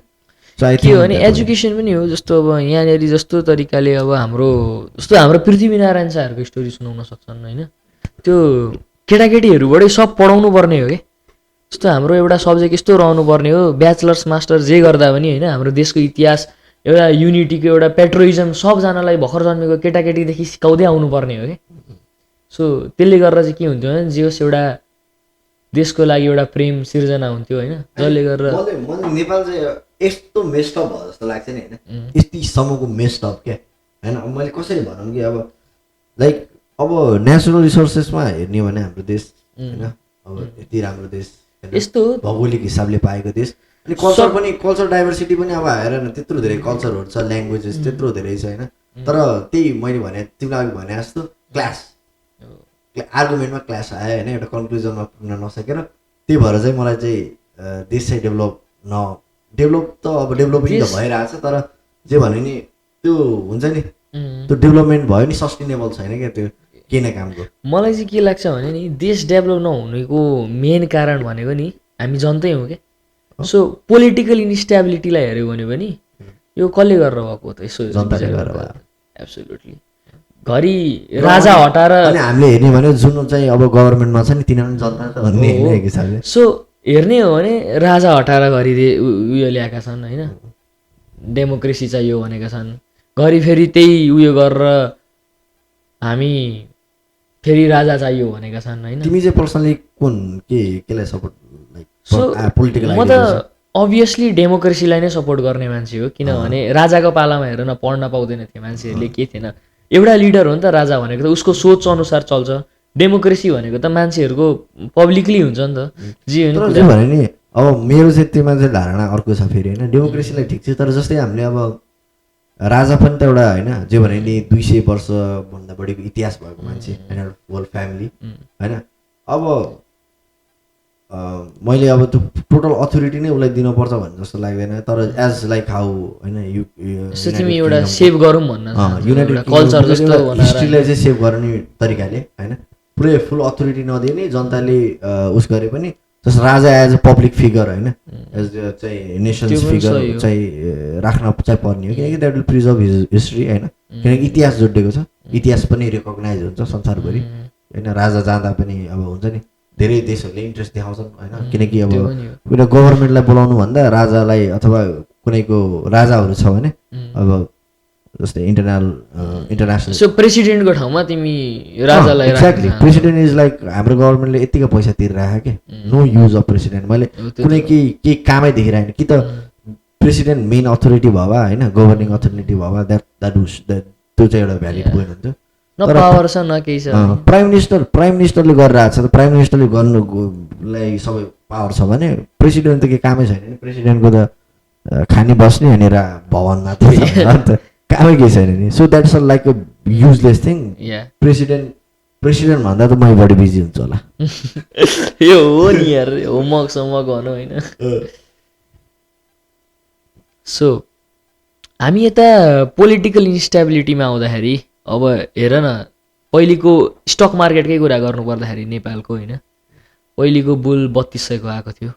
के हो भने एजुकेसन पनि हो। जस्तो अब यहाँनिर जस्तो तरिकाले अब हाम्रो पृथ्वीनारायण शाहहरूको स्टोरी सुनाउन सक्छन् होइन, त्यो केटाकेटीहरूबाटै सब पढाउनु पर्ने हो कि। जस्तो हाम्रो एउटा सब्जेक्ट यस्तो रहनु पर्ने हो, ब्याचलर्स मास्टर जे गर्दा पनि होइन, हाम्रो देशको इतिहास, एउटा युनिटीको एउटा पेट्रोइजम सबजनालाई भर्खर जन्मेको केटाकेटीदेखि सिकाउँदै आउनुपर्ने हो कि। सो त्यसले गर्दा चाहिँ के हुन्थ्यो भने जे होस् एउटा देशको लागि एउटा प्रेम सिर्जना हुन्थ्यो होइन, जसले गर्दा मलाई नेपाल चाहिँ यस्तो मेस्टअप भयो जस्तो लाग्छ नि होइन, यतिसम्मको मेस्टअप क्या होइन। अब मैले कसरी भनौँ कि अब लाइक अब नेचुरल रिसोर्सेसमा हेर्ने भने हाम्रो देश होइन, अब यति राम्रो देश यस्तो भौगोलिक हिसाबले पाएको देश, अनि कल्चर डाइभर्सिटी पनि अब हेर न, त्यत्रो धेरै कल्चरहरू छ, ल्याङ्ग्वेजेस त्यत्रो धेरै छ होइन। तर त्यही मैले भने तिमीलाई अघि भने जस्तो क्लास आर्गुमेन्टमा क्लास आयो होइन, एउटा कन्क्लुजनमा पुग्न नसकेर, त्यही भएर चाहिँ मलाई चाहिँ देश चाहिँ डेभलप त अब डेभलपिङ त भइरहेछ, तर जे भने नि त्यो हुन्छ नि त्यो डेभलपमेन्ट भयो नि सस्टेनेबल छैन क्या त्यो केही न कामको। मलाई चाहिँ के लाग्छ भने नि देश डेभलप नहुनेको मेन कारण भनेको नि हामी जनतै हौँ क्या। सो पोलिटिकल इन्स्टेबिलिटीलाई हेऱ्यो भने पनि यो कसले गरेर भएको त, यसो जनताले गरेर भयो एब्सोल्युटली। घरि राजा हटाएर अनि हामीले हेर्ने भने जुन चाहिँ अब गभर्मेन्टमा छ नि तिनीहरू जनता त भन्ने होइन एक हिसाबले। सो हेर्ने हो भने राजा हटाएर घरि उयो ल्याएका छन् होइन, डेमोक्रेसी चाहियो भनेका छन्, घरि फेरि त्यही उयो गरेर हामी फेरि राजा चाहियो भनेका छन् होइन। तिमी चाहिँ पर्सनली केलाई सपोर्ट लाइक पोलिटिकल? म त अभियसली डेमोक्रेसीलाई नै सपोर्ट गर्ने मान्छे हो, किनभने राजाको पालामा हेर न पढ्न पाउँदैन थियो मान्छेहरूले, के थिएन, एउटा लिडर हो नि त राजा भनेको, त उसको सोच अनुसार चल्छ। डेमोक्रेसी भनेको त मान्छेहरूको पब्लिकली हुन्छ नि त, जे भने नि। अब मेरो चाहिँ त्योमा चाहिँ धारणा अर्को छ फेरि होइन, डेमोक्रेसीलाई ठिक छ, तर जस्तै हामीले अब राजा पनि त एउटा होइन जे भने नि 200 वर्षभन्दा बढीको इतिहास भएको मान्छे होइन, होल फ्यामिली होइन। अब मैले अब त्यो टोटल अथोरिटी नै उसलाई दिनुपर्छ भन्ने जस्तो लाग्दैन, तर एज लाइक हाउ होइन तिमी एउटा सेभ गरौँ भन्न युनाइटेड कल्चर जस्तो हिस्ट्रीलाई चाहिँ सेभ गर्ने तरिकाले होइन, पुरै फुल अथोरिटी नदिए नि जनताले उस गरे पनि, जस्तो राजा एज अ पब्लिक फिगर होइन, एज चाहिँ नेसन्स फिगर चाहिँ राख्न चाहिँ पर्ने हो, किनकि द्याट विल प्रिजर्भ हिस्ट्री होइन, किनकि इतिहास जोडिएको छ, इतिहास पनि रिकगनाइज हुन्छ संसारभरि होइन। राजा जाँदा पनि अब हुन्छ नि धेरै देशहरूले इन्ट्रेस्ट देखाउँछन् होइन, किनकि अब कुनै गभर्मेन्टलाई बोलाउनु भन्दा राजालाई अथवा कुनैको राजाहरू छ भने अब जस्तै इन्टरनेसनल प्रेसिडेन्टको ठाउँमा तिमी राजालाई एक्ज्याक्टली प्रेसिडेन्ट इज लाइक हाम्रो गभर्मेन्टले यतिको पैसा तिरिरहेको के, नो युज अफ प्रेसिडेन्ट। मैले कुनै केही कामै देखिरहेन कि त प्रेसिडेन्ट मेन अथोरिटी भयो होइन, गभर्निङ अथोरिटी भयो त्यो चाहिँ एउटा भ्यालिड पोइन्ट हुन्छ। न पावर छ न केही छ। प्राइम मिनिस्टरले गरिरहेको छ, त प्राइम मिनिस्टरले गर्नुलाई सबै पावर छ भने प्रेसिडेन्ट त केही कामै छैन नि, प्रेसिडेन्टको त खाने बस्ने अनि भवन मात्रै छ नि त, कामै केही छैन नि। So that's like a useless thing. President भन्दा त मै बढी बिजी हुन्छ होला। यो हो नि यार, होमवर्क भनौँ होइन। सो हामी यता पोलिटिकल इन्स्टेबिलिटीमा आउँदाखेरि अब हेर न पहिलेको स्टक मार्केटकै कुरा गर्नु पर्दाखेरि नेपालको होइन पहिलेको बुल 3200को आएको थियो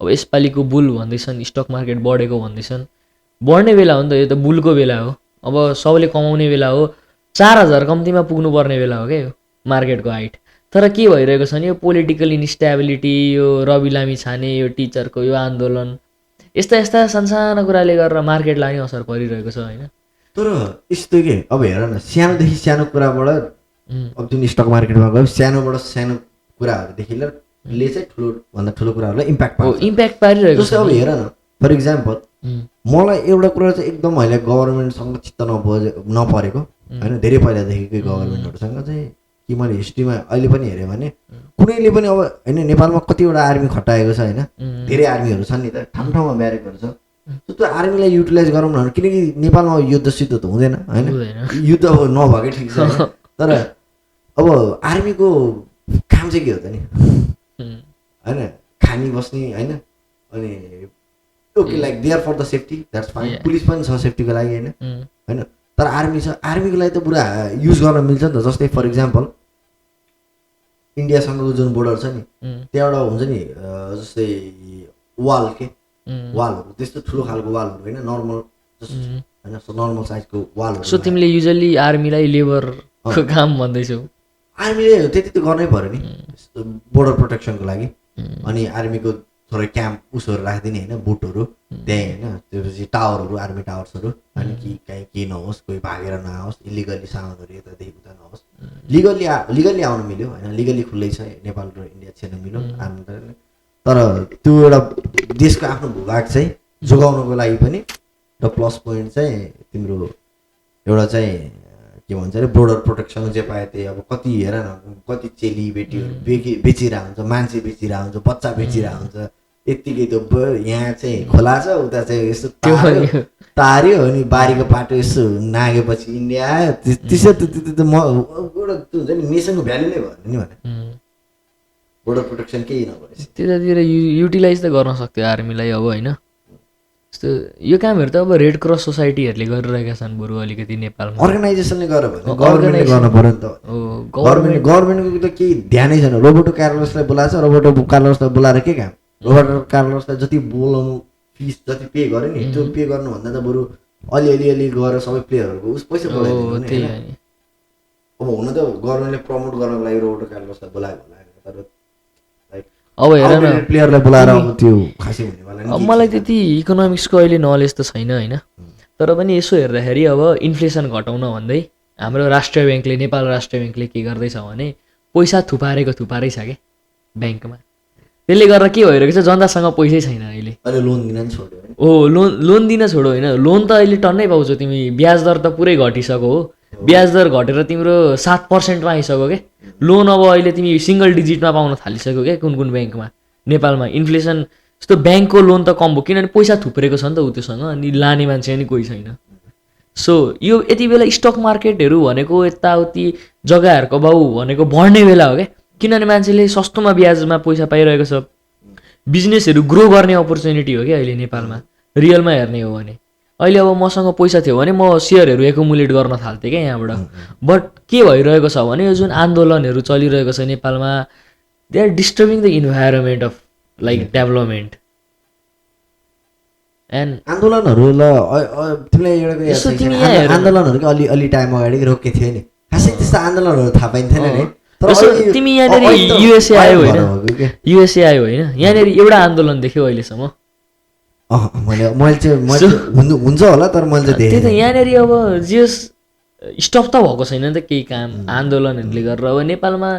अब यसपालिको बुल भन्दैछन् स्टक मार्केट बढेको भन्दैछन् बढ्ने बेला हो नि त यो त बुलको बेला हो अब सबैले कमाउने बेला हो 4000 कम्तीमा पुग्नुपर्ने बेला हो क्या यो मार्केटको हाइट तर के भइरहेको छ नि यो पोलिटिकल इन्स्टेबिलिटी यो रवि लामी छाने यो टिचरको यो आन्दोलन यस्ता यस्ता सानसानो कुराले गरेर मार्केटलाई नै असर परिरहेको छ होइन तर यस्तो के अब हेर न सानोदेखि सानो कुराबाट अब जुन स्टक मार्केटमा गयो सानोबाट सानो कुराहरूदेखि ले चाहिँ ठुलो भन्दा ठुलो कुराहरूलाई इम्प्याक्ट पार्छ इम्प्याक्ट पारिरहेको जस्तै अब हेर न फर इक्जाम्पल मलाई एउटा कुरा चाहिँ एकदम अहिले गभर्मेन्टसँग चित्त नपरेको होइन धेरै पहिलादेखिकै गभर्मेन्टहरूसँग चाहिँ कि मैले हिस्ट्रीमा अहिले पनि हेऱ्यो भने कुनैले पनि अब होइन नेपालमा कतिवटा आर्मी खटाएको छ होइन धेरै आर्मीहरू छन् नि त ठाउँमा ब्यारेकहरू छ त्यो आर्मीलाई युटिलाइज गरौँ न किनकि नेपालमा युद्ध सिद्ध त हुँदैन होइन युद्ध अब नभएकै ठिक छ तर अब आर्मीको काम चाहिँ के हो त नि होइन खानी बस्ने होइन अनि okay like there for the safety that's fine police पनि छ सेफ्टीको लागि होइन होइन तर आर्मी छ आर्मीको लागि त पुरा युज गर्न मिल्छ नि त जस्तै फर इक्जाम्पल इन्डियासँगको जुन बोर्डर छ नि त्यहाँबाट हुन्छ नि जस्तै वाल के वालहरू त्यस्तो ठुलो खालको वालहरू होइन नर्मल होइन नर्मल साइजको वालहरू सो तिमीले युजली आर्मीलाई लेबरको काम भन्दैछौ आर्मीले त्यति त गर्नै पर्यो नि बोर्डर प्रोटेक्सनको लागि अनि आर्मीको थोरै क्याम्प उसहरू राखिदिने होइन बुटहरू त्यहीँ होइन त्यसपछि टावरहरू आर्मी टावर्सहरू अनि कि कहीँ केही नहोस् कोही भागेर नआओस् इलिगल्ली सामानहरू यतादेखि उता नहोस् लिगल्ली आउनु मिल्यो होइन लिगल्ली खुल्लै छ नेपाल र इन्डिया छिर्नु मिल्यो आर्मी तर त्यो एउटा देशको आफ्नो भूभाग चाहिँ जोगाउनको लागि पनि र प्लस पोइन्ट चाहिँ तिम्रो एउटा चाहिँ के भन्छ अरे बोर्डर प्रोटेक्सन जे पाए त्यही अब कति हेर न कति चेली बेटीहरू बेचिरहेको हुन्छ मान्छे बेचिरहेको हुन्छ बच्चा बेचिरहेको हुन्छ यत्तिकै त्यो यहाँ चाहिँ खोला छ उता चाहिँ यस्तो तार्यो अनि बारीको पाटो यसो नागेपछि इन्डिया आयो त्यसो त म एउटा त्यो हुन्छ नि नेसनको भ्यालु नै भयो नि भने बोर्डर प्रोटेक्सन केही नभएपछि त्यतातिर युटिलाइज त गर्न सक्थ्यो आर्मीलाई अब होइन यस्तो यो कामहरू त अब रेड क्रस सोसाइटीहरूले गरिरहेका छन् बरु अलिकति नेपालमा अर्गनाइजेसनले गर भने गभर्मेन्टले गर्न पर्यो नि त गभर्मेन्टको त केही ध्यानै छैन रोबर्टो कार्लोसलाई बोलाएको छ रोबर्टो कार्लोसलाई बोलाएर के काम रोबर्टो कार्लोसलाई जति बोलाउनु फिस जति पे गर्यो नि त्यो पे गर्नुभन्दा त बरु अलि गएर सबै प्लेयरहरूको उस पैसा बोलाइदिनु अब हुन त गभर्मेन्टले प्रमोट गर्नको लागि रोबर्टो कार्लोसलाई बोलाएको होला तर अब हेर न प्लेयरलाई बोलाएर अब त्यो खासै हुनेवाला अब मलाई त्यति इकोनोमिक्सको अहिले नलेज त छैन होइन तर पनि यसो हेर्दाखेरि अब इन्फ्लेसन घटाउन भन्दै हाम्रो राष्ट्रिय ब्याङ्कले नेपाल राष्ट्रिय ब्याङ्कले के गर्दैछ भने पैसा थुपारेको थुपारै छ क्या ब्याङ्कमा त्यसले गर्दा के भइरहेको छ जनतासँग पैसै छैन अहिले लोन दिन छोड्यो लोन दिन छोडो होइन लोन त अहिले टन्नै पाउँछौ तिमी ब्याज दर त पुरै घटिसक्यो हो ब्याज दर घटेर तिम्रो 7%मा आइसक्यो क्या लोन अब अहिले तिमी सिङ्गल डिजिटमा पाउन थालिसक्यो क्या कुन ब्याङ्कमा नेपालमा इन्फ्लेसन जस्तो ब्याङ्कको लोन त कम भयो किनभने पैसा थुप्रेको छ नि त ऊ त्योसँग अनि लाने मान्छे पनि कोही छैन सो यो यति बेला स्टक मार्केटहरू भनेको यताउति जग्गाहरूको भाउ भनेको बढ्ने बेला हो क्या किनभने मान्छेले सस्तोमा ब्याजमा पैसा पाइरहेको छ बिजनेसहरू ग्रो गर्ने अपर्च्युनिटी हो क्या अहिले नेपालमा रियलमा हेर्ने हो भने अहिले अब मसँग पैसा थियो भने म सेयरहरू एकुमुलेट गर्न थाल्थेँ क्या यहाँबाट बट के भइरहेको छ भने यो जुन आन्दोलनहरू चलिरहेको छ नेपालमा they are disturbing the environment of like development and आन्दोलनहरूलाई तिमीलाई एउटा आन्दोलनहरूको अलि टाइम अगाडि रोकेको थियो नि खासै त्यस्तो आन्दोलनहरू थाहा पाइन्थेन नि तिमी यहाँनिर युएसए आयो होइन यहाँनिर एउटा आन्दोलन देख्यौ अहिलेसम्म हुन्छ होला तर मैले त्यही त यहाँनिर अब जियोस् स्टप त भएको छैन नि त केही काम आन्दोलनहरूले गरेर अब नेपालमा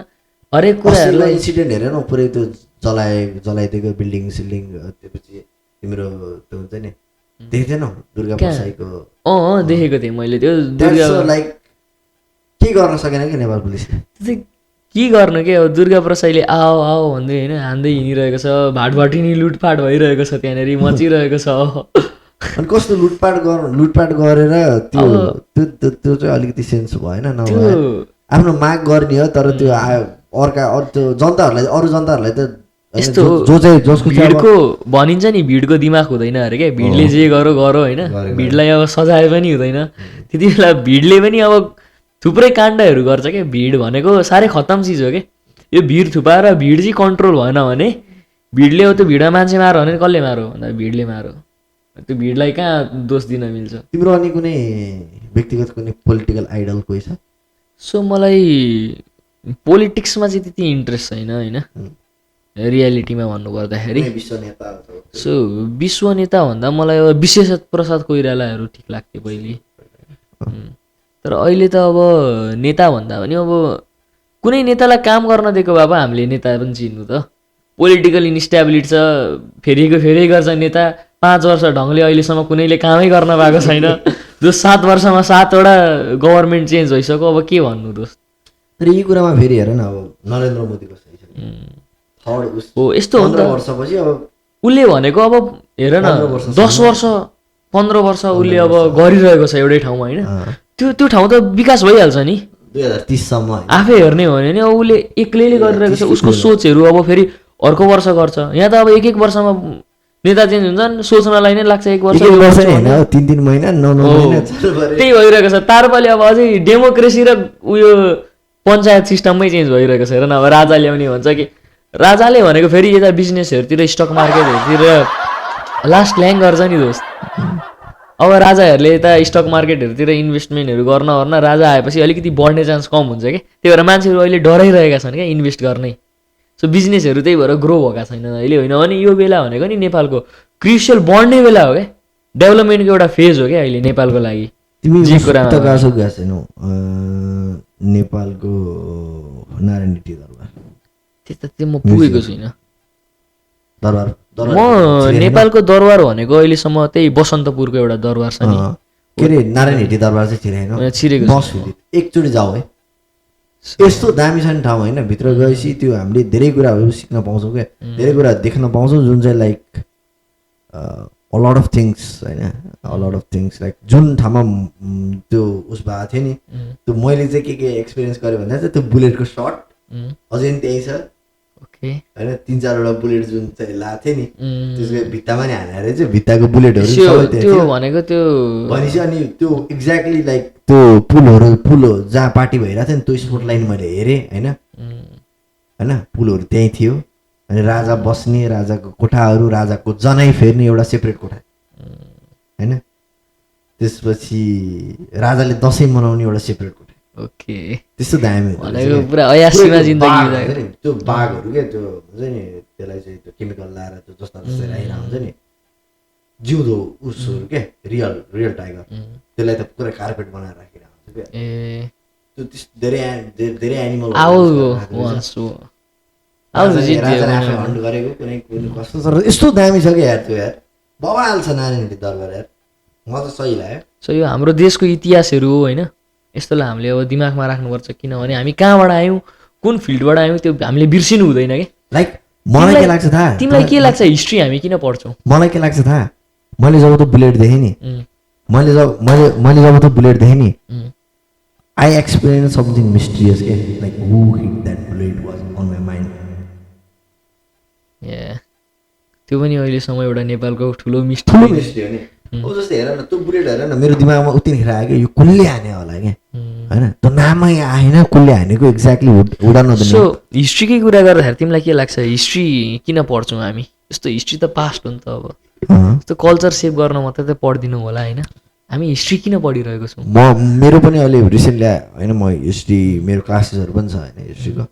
हरेक कुराहरूलाई इन्सिडेन्ट हेर न पुरै त्यो जलाइदिएको बिल्डिङ सिल्डिङ त्यसपछि तिम्रो त्यो हुन्छ नि देख्थेनौ दुर्गा प्रसाईको देखेको थिएँ मैले त्यो दुर्गा लाइक के गर्न सकेन कि नेपाल पुलिसले के गर्नु के अब दुर्गा प्रसाईले आओ आओ भन्दै होइन हान्दै हिँडिरहेको छ भाटभाटिनी लुटपाट भइरहेको छ त्यहाँनिर मचिरहेको छ अनि कस्तो लुटपाट गरेर त्यो चाहिँ अलिकति सेन्स भएन आफ्नो माग गर्ने हो तर त्यो अर्का त्यो जनताहरूलाई अरू जनताहरूलाई त यस्तो जो चाहिँ जसको भिडको भनिन्छ नि भिडको दिमाग हुँदैन अरे क्या भिडले जे गरो होइन भिडलाई अब सजाए पनि हुँदैन त्यति बेला भिडले पनि अब थुप्रै काण्डहरू गर्छ क्या। भिड भनेको साह्रै खतम चिज हो क्या। यो भिड थुपाएर भिड चाहिँ कन्ट्रोल भएन भने भिडले त्यो भिडमा मान्छे मारो भने कसले मारो भन्दा भिडले मारो। त्यो भिडलाई कहाँ दोष दिन मिल्छ। तिम्रो अनि कुनै व्यक्तिगत कुनै पोलिटिकल आइडल कोही छ? सो मलाई पोलिटिक्समा चाहिँ त्यति इन्ट्रेस्ट छैन होइन, रियालिटीमा भन्नुपर्दाखेरि। विश्व नेता सो विश्व नेता भन्दा मलाई अब विशेष प्रसाद कोइरालाहरू ठिक लाग्थ्यो पहिले। तर अहिले त अब नेता भन्दा पनि अब कुनै नेतालाई काम गर्न दिएको भए हामीले नेता पनि चिन्नु त। पोलिटिकल इन्स्टेबिलिटी छ, फेरि गर्छ नेता। 5 वर्ष ढङ्गले अहिलेसम्म कुनैले कामै गर्न पाएको छैन। जो 7 वर्षमा 7वटा गभर्मेन्ट चेन्ज भइसक्यो, अब के भन्नु दोस्त। तर यी कुरामा फेरि हेर न, अब नरेन्द्र मोदीको सही छ, थर्ड हो यस्तो हो नि त। 15 वर्षपछि अब उसले भनेको अब हेर न 10 वर्ष 15 वर्ष उसले अब गरिरहेको छ एउटै ठाउँमा होइन। त्यो ठाउँ त विकास भइहाल्छ नि 2030 सम्म। आफै हेर्ने हो भने अब उसले एक्लैले गरिरहेको छ। उसको सोचहरू अब फेरि अर्को वर्ष गर्छ। यहाँ त अब एक वर्षमा नेता चेन्ज हुन्छन्, सोच्नलाई नै लाग्छ 1 वर्ष होइन 3 महिना 9 महिना। त्यही भइरहेको छ। तारपाले अब अझै डेमोक्रेसी र उयो पञ्चायत सिस्टममै चेन्ज भइरहेको छ। हेर न अब राजा ल्याउने भन्छ कि राजाले भनेको फेरि यता बिजनेसहरूतिर स्टक मार्केटहरूतिर लास्ट ल्याङ गर्छ नि दोस्त। अब राजाहरूले यता स्टक मार्केटहरूतिर इन्भेस्टमेन्टहरू गर्न राजा आएपछि अलिकति बढ्ने चान्स कम हुन्छ क्या। त्यही भएर मान्छेहरू अहिले डराइरहेका छन् क्या इन्भेस्ट गर्ने। सो बिजनेसहरू त्यही भएर ग्रो भएका छैनन् अहिले होइन। अनि यो बेला भनेको नि नेपालको क्रुसियल बढ्ने बेला हो क्या। डेभलपमेन्टको एउटा फेज हो क्या अहिले नेपालको लागि। तिमी जे कुरामा गएको छैनौ नेपालको नारायण रेड्डी दरबार? त्यता म पुगेको छुइनँ। दरबार म नेपालको दरबार भनेको अहिलेसम्म त्यही बसन्तपुरको एउटा दरबार छ नि। के अरे नारायण रेड्डी दरबार चाहिँ छिरेको बस एकचोटि जाऊ है। यस्तो दामी छ नि ठाउँ होइन। भित्र गएपछि त्यो हामीले धेरै कुराहरू सिक्न पाउँछौँ क्या, धेरै कुरा देख्न पाउँछौँ जुन चाहिँ like a lot of things होइन। A lot of things like जुन ठाउँमा त्यो उस भएको थियो नि, त्यो मैले चाहिँ के एक्सपिरियन्स गरेँ भन्दा चाहिँ त्यो बुलेटको सर्ट अझै पनि त्यही छ होइन। 3-4वटा बुलेट जुन चाहिँ लाएको थियो नि त्यसको भित्तामा नि हानेर चाहिँ भित्ताको बुलेटहरू भनेको त्यो भनेपछि अनि त्यो एक्ज्याक्टली लाइक त्यो पुल जहाँ पार्टी भइरहेको थियो नि त्यो स्पोर्ट लाइन मैले हेरेँ होइन। पुलहरू त्यहीँ थियो। अनि राजा बस्ने, राजाको कोठाहरू, राजाको जनाइ फेर्ने एउटा सेपरेट कोठा होइन। त्यसपछि राजाले दसैँ मनाउने एउटा सेपरेट कोठा। ओके त्यस्तो दामी पुरा अयासीमा जिन्दगी। त्यो बाघहरू क्या त्यो हुन्छ नि, त्यसलाई चाहिँ त्यो केमिकल लाएर त्यो जस्ता जस्तै राखेर हुन्छ नि, जिउँदो उसहरू क्या, रियल टाइगर। त्यसलाई त पुरा कार्पेट बनाएर राखेर हुन्छ क्या। त्यो धेरै एनिमल हन्ट गरेको कुनै कस्तो छ। यस्तो दामी छ क्या यार त्यो यार, बवाल छ नारायण रेड्डी दरबार यार। म त सही लाग्यो। सो यो हाम्रो देशको इतिहासहरू हो होइन। यस्तोलाई हामीले अब दिमागमा राख्नुपर्छ किनभने हामी कहाँबाट आयौँ, कुन फिल्डबाट आयौँ त्यो हामीले बिर्सिनु हुँदैन कि। लाइक मलाई के लाग्छ थाहा? तिमीलाई के लाग्छ हिस्ट्री हामी किन पढ्छौँ? मलाई के लाग्छ थाहा? मैले जब त्यो बुलेट देखेँ नि, मैले जब त्यो बुलेट देखेँ नि, आई एक्सपिरियन्स समथिङ मिस्टिरियस के, like who hit that bullet was on my mind. त्यो पनि अहिलेसम्म एउटा नेपालको ठुलो मिस्ट्री हो नि। अब जस्तै हेर न त्यो बुलेट हेर न, मेरो दिमागमा उतिखेर आयो कि यो कसले हाने होला क्या होइन। त्यो नामै आएन कसले हानेको एक्ज्याक्टली उडान। सो हिस्ट्रीकै कुरा गर्दाखेरि तिमीलाई के लाग्छ हिस्ट्री किन पढ्छौँ हामी? यस्तो हिस्ट्री त पास्ट हो नि त। अब यस्तो कल्चर सेभ गर्न मात्रै त पढिदिनु होला होइन। हामी हिस्ट्री किन पढिरहेको छौँ? मेरो पनि अहिले रिसेन्टली होइन, म हिस्ट्री मेरो क्लासेसहरू पनि छ होइन हिस्ट्रीको।